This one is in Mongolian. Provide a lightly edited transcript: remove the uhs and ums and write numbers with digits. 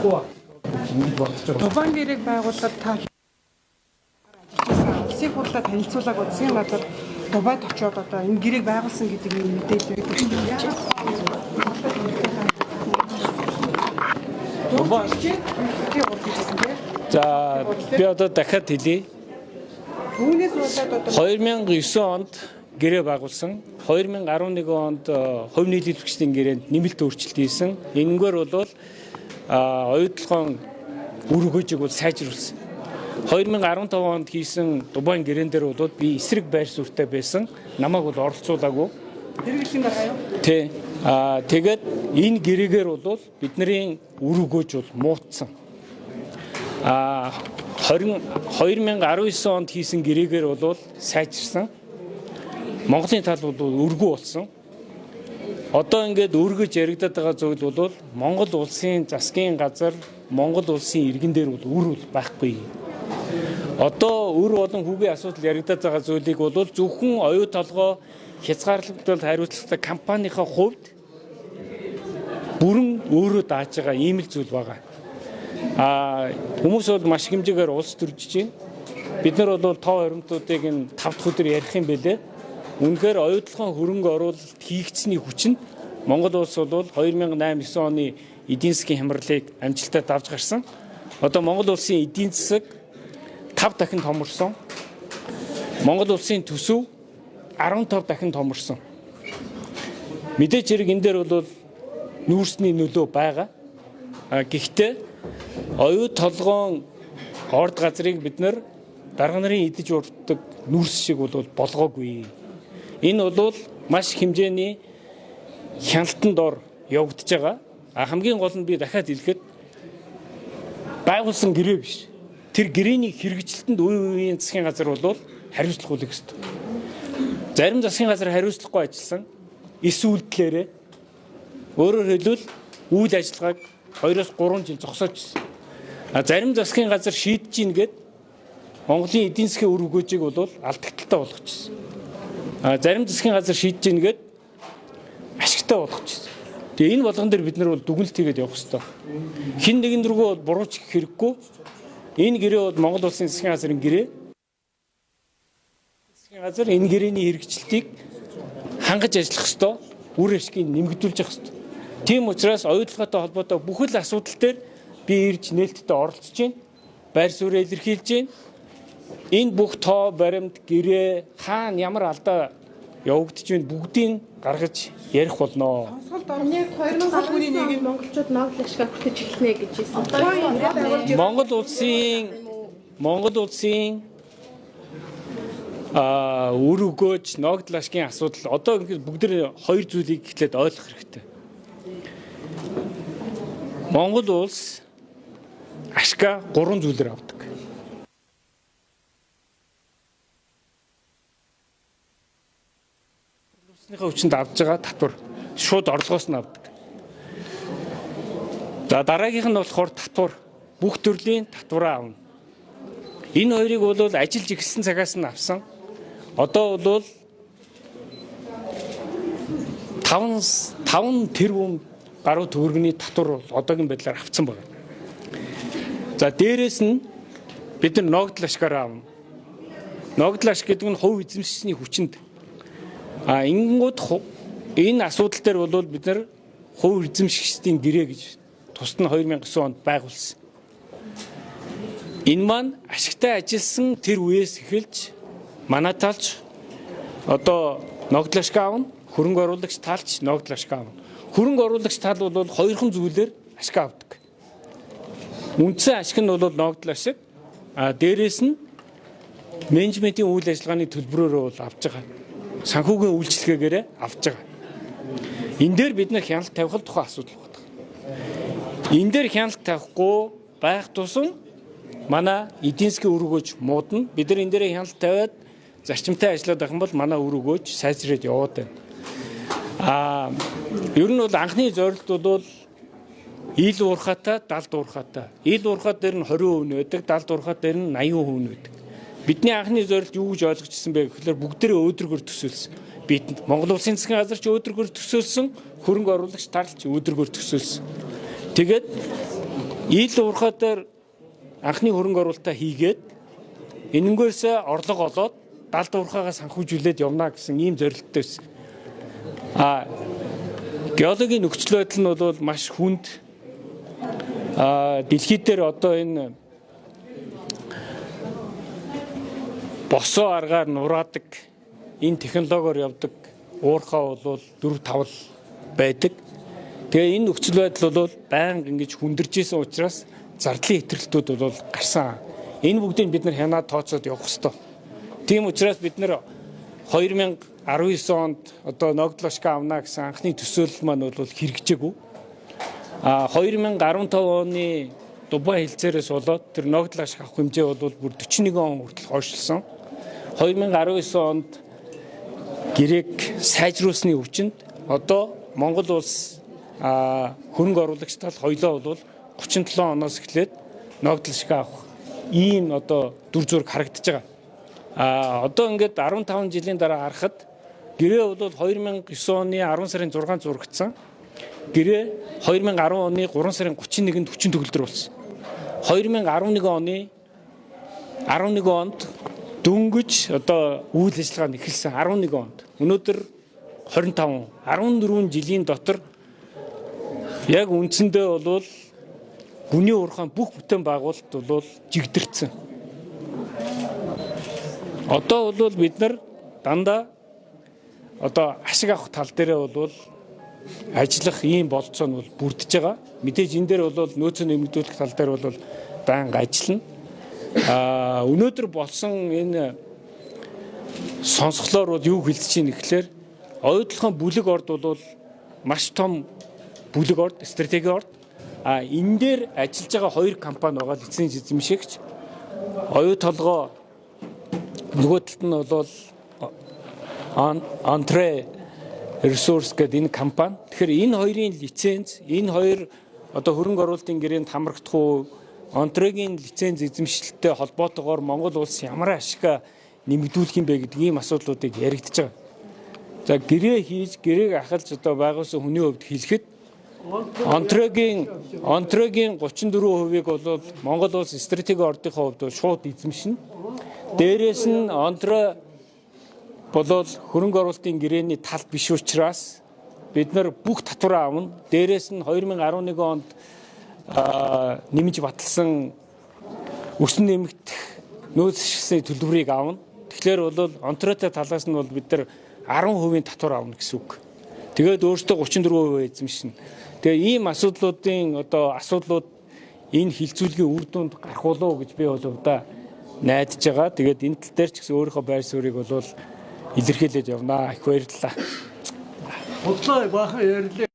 Болохгүй ингэж бодож байгаа. Дубайн гэрээг байгуулахад та ажиллаж байсан. Улсын хурлаа танилцуулаагүй засгийн газар Дубайд очиод одоо энэ гэрээг байгуулсан гэдэг юм мэдээлэл байдаг шүү дээ. Дубай Дубай тийм. За, би одоо дахиад хэлье. Түүнээс болоод одоо 2009 онд гэрээ байгуулсан. 2011 онд хувь нийлүүлэгчдийн гэрээнд нэмэлт өөрчлөлт хийсэн. Энэнгээр бол оюутлогоон үр өгөөжийг бол сайжруулсан. 2015 онд хийсэн Дубайн гэрээн дээр бол би эсрэг байр суурьтай байсан. Намайг бол оролцуулаагүй. Хэрэглэлийн дараа юу? Тий. Тэгээд энэ гэрээгээр бол бидний үр өгөөж бол муутсан. 20 2019 онд хийсэн гэрээгээр бол сайжирсан. Монголын тал бол өргүү болсон. Одоо ингээд өргөж яригдаад байгаа зүйл бол Монгол улсын засгийн газар, Монгол улсын иргэн дээр бол үр бол байхгүй. Одоо үр болон хүүгийн асуудал яригдаад байгаа зүйлийг бол зөвхөн оюу толгой хязгаарлагдвал хариуцлагатай компанийнхаа хувьд бүрэн өөрөө дааж байгаа ийм л зүйл байгаа. Хүмүүс бол маш хэмжээгээр улс төржиж байна. Бид нар бол тоо хоримтуудыг нь 5 дахь өдөр ярих юм бэлээ. Үнэхээр оюутлогын хөрөнгө оруулалт хийгдсэний хүчин Монгол улс бол 2008 9 оны эдийн засгийн хямралыг амжилттай давж гарсан. Одоо Монгол улсын эдийн засаг 5 дахин томорсон. Монгол улсын төсөв 15 дахин томорсон. Мэдээж хэрэг энэ дээр бол нүүрсний нөлөө байгаа. Гэхдээ оюу толгоон орд газрыг бид нар дарга нарын идэж урддаг нүрс шиг бол болгоогүй. Энэ бол маш хэмжээний хяналтан дор явагдаж байгаа. Хамгийн гол нь би дахиад хэлэхэд байгуулсан гэрээ биш. Тэр гэрээний хэрэгжилтэнд үе үеийн засгийн газар бол хариуцлага үлэх ёстой. Зарим засгийн газар хариуцлагагүй ажилласан. Эс үйлдэлээрээ өөрөөр хэлбэл үйл ажиллагааг 2-3 жил зогсоож ирсэн. Зарим засгийн газар шийдэж гин гээд Монголын эдийн засгийн үр өгөөжийг бол алдагдaltaй болгочихсон. Зарим засгийн газар шийдэж гин гээд ашигтай болгочихсон. Тэгээ энэ болгон дээр бид нар бол дүгнэлт хийгээд явах хэрэгтэй. Хин нэгэн дөргөө бол бурууч гэх хэрэггүй. Энэ гэрээ бол Монгол улсын засгийн газрын гэрээ. Засгийн газар энэ гэрээний хэрэгжилтийг хангаж ажиллах ёстой, үр ашгийг нэмэгдүүлж явах ёстой. Тийм учраас оюутлоготой холбоотой бүхэл асуудал дээр би ирж нээлттэй оролцож байна. Байр сууриа илэрхийлж байна. Энэ бүх тоо баримт гэрээ хаана ямар алдаа явагдаж байна бүгдийг гаргаж ярих болно. Сонсголд орны 2011 онд монголчууд ногдол ашгаа хүртэж эхэлнэ гэж хэлсэн. Монгол улсын үр өгөөж ногдол ашгийн асуудал одоо ингээд бүгд хоёр зүйлийг эхлээд ойлгох хэрэгтэй. Монгол улс ашгаа гурван зүйлээр авдаг. Улсныхаа хүчинд авж байгаа татвар шууд орлогоос нь авдаг. За, дараагийнх нь болохоор татвар, бүх төрлийн татвараа авна. Энэ хоёрыг бол ажиллаж эхэлсэн цагаас нь авсан. Одоо бол 5 тэрбум гаруй төгрөгийн татвар бол одоогийн байдлаар авцсан байна. За, дээрэс нь бид нар ногдол ашгаараа авна. Ногдол ашиг гэдэг нь хувь эзэмшигчний хүчинд. Ингэнгүүт энэ асуудал дээр бол бид нар хувь эзэмшигчдийн гэрээ гэж тусад нь 2009 онд байгуулсан. Энэ маань ашигтай ажилласан тэр үеэс эхэлж манай талч одоо ногдол ашиг авна, хөрөнгө оруулагч талч ногдол ашиг авна. Хөрөнгө оруулагч тал бол хоёрхан зүйлээр ашиг авдаг. Үндсэн ашиг нь бол ногдол ашиг. Дээрээс нь менежментийн үйл ажиллагааны төлбөрөөр бол авч байгаа. Санхүүгийн үйлчилгээгээрээ авч байгаа. Энэ дээр бид нар хяналт тавих тухай асуудал байна. Энэ дээр хяналт тавихгүй байх тусам манай эдийн засгийн үр өгөөж муудна. Бид нар энэ дээр хяналт тавиад зарчимтай ажиллаад байх юм бол манай үр өгөөж сайжраад яваад байна. Ер нь бол анхны зорилт бол ил уурхаатай, далд уурхаатай. Ил уурхаа дээр нь 20% нь байдаг, далд уурхаа дээр нь 80% нь байдаг. Бидний анхны зорилт юу гэж ойлгочихсон бэ гэхээр бүгдээрээ өөдрөгөр төсөөлсөн. Бид Монгол улсын засгийн газар ч өөдрөгөр төсөөлсөн, хөрөнгө оруулагч тал ч өөдрөгөр төсөөлсөн. Тэгээд Ил уурхай дээр анхны хөрөнгө оруулалтаа хийгээд энэнгээрсээ орлого олоод далд уурхайгаа санхүүжүүлээд явна гэсэн ийм зорилттой байсан. А геологийн нөхцөл байдал нь бол маш хүнд. А дэлхий дээр одоо энэ босоо аргаар нураадаг энэ технологиор явдаг уурхай бол 4 5 л байдаг. Тэгээ энэ нөхцөл байдал бол байнга ингэж хүндэрж исэн учраас зардлын хэтрэлтүүд бол гарсан. Энэ бүгдийг бид нар хянаад тооцоод явах ёстой. Тийм учраас бид нар 2019 онд одоо ногдлошка авна гэсэн анхны төсөөлөл маань бол хэрэгжээгүй. А 2015 оны Дубай хэлцээрээс болоод тэр ногдлош авах хэмжээ бол бүр 41 он хүртэл хойшлсон. 2019 онд гэрээг сайжруулсны өвчнөд одоо Монгол улс хөрөнгө оруулагч тал хоёлоо бол 37 оноос эхлээд ногдол шиг авах ийм одоо дүр зураг харагдаж байгаа. А одоо ингээд 15 жилийн дараа харахад гэрээ бол 2009 оны 10 сарын 6-нд зурагдсан. Гэрээ 2010 оны 3 сарын 31-нд хүчин төгөлдөр болсон. 2011 оны 11 онд дөнгөж одоо үйл ажиллагаа нь эхэлсэн 11 онд. Өнөөдөр 25 14 жилийн дотор яг үндсэндээ бол гүний уурхайн бүх бүтээн байгуулалт бол жигдэрсэн. Одоо бол бид нар дандаа одоо ашиг авах тал дээрээ бол ажиллах ийм болцоо нь бол бүрдэж байгаа. Мэдээж энэ дээр бол нөөцөө нэмэгдүүлэх тал дээр бол байнга ажиллана. А өнөөдөр болсон энэ сонсголоор бол юу хэлж чинь гэхлээр оюутлахын бүлэг орд бол маш том бүлэг орд, стратеги орд. А энэ дээр ажиллаж байгаа хоёр компани байгаа лиценз эзэмшигч. Оюу толгой нөгөө талд нь бол Entrée Resource гэдэг энэ компани. Тэгэхээр энэ хоёрын лиценз, энэ хоёр одоо хөрөнгө оруулалтын гэрээнд хамрагдах уу, Entrée-гийн лиценз эзэмшилттэй холбоотойгоор Монгол улс ямар ашиг нэмэгдүүлэх юм бэ гэдэг ийм асуудлуудыг яригдж байгаа. За гэрээ хийж, гэрээг ахалж одоо байгуулсан хүний хувьд хэлэхэд Entrée-гийн 34%-ийг бол Монгол улс стратеги ордынхоо хувьд шууд эзэмшинэ. Дээрээс нь Entrée болол хөрөнгө оруулалтын гэрээний тал биш учраас бид нар бүх татвараа авна. Дээрээс нь 2011 онд нэмж баталсан өсөн нэмэгдэх нөөц ашигласны төлбөрийг авна. Тэгэхээр бол Entrée-тэй талаас нь бол бид нар 10% татвар авна гэсэн үг. Тэгээд өөртөө 34% эзэмшинэ. Тэгээ ийм асуудлуудын одоо асуудлууд энэ хилцүүлгийн үр дүнд гарах болов уу гэж би бол удаа найдаж байгаа. Тэгээд энэ тал дээр ч гэсэн өөрийнхөө байр суурийг бол илэрхийлээд явнаа. Их баярлалаа. Худлаа баахан ярьлаа.